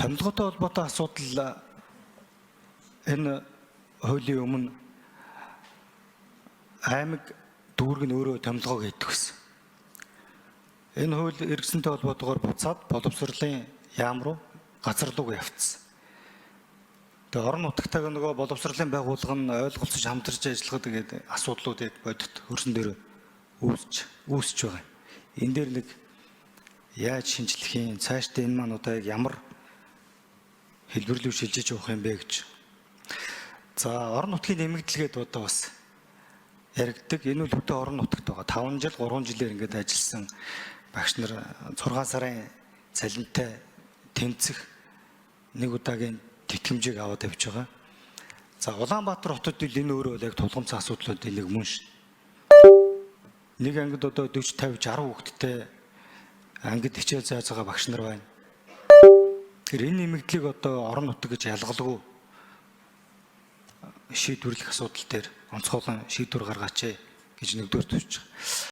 Томилготой холбоотой асуудал энэ хуулийн өмнө аймаг, дүүрэг нь өөрөө томилгоо хийдэг гэсэн. Энэ хууль эргэсэнтэй холбоотойгоор буцаад боловсролын яам руу, газар руу явцсан. Тэгээ орон нутагтаа нөгөө боловсролын байгууллага нь ойлголцож хамтарч ажиллахад тэгээд асуудлууд яг бодит хөрсөн дээр үүсч байгаа. Энэ дээр нэг яаж шинжлэх юм, цаашдаа энэ маань одоо яг ямар хэлбэрлүү шилжиж явах юм бэ гэж. За, орон нутгийн нэмэгдэлгээд одоо бас яригддаг. Энэ бол хөдөө орон нутагт байгаа. 5 жил, 3 жилээр ингээд ажилласан багш нар 6 сарын цалинтай тэнцэх нэг удаагийн тэтгэмжийг аваад явж байгаа. За, Улаанбаатар хотод л энэ өөрөө яг тулгамдсан асуудлуудын нэг мөн шин. Нэг ангид одоо 40, 50, 60 хүүхэдтэй ангид хичээл зааж байгаа багш нар байна. Тэгэхээр энэ нэмэгдлийг одоо орон нутаг гэж ялгалгүй шийдвэрлэх асуудал дээр онцгойлон шийдвэр гаргаач гэж нэгдүгээр төвч байгаа.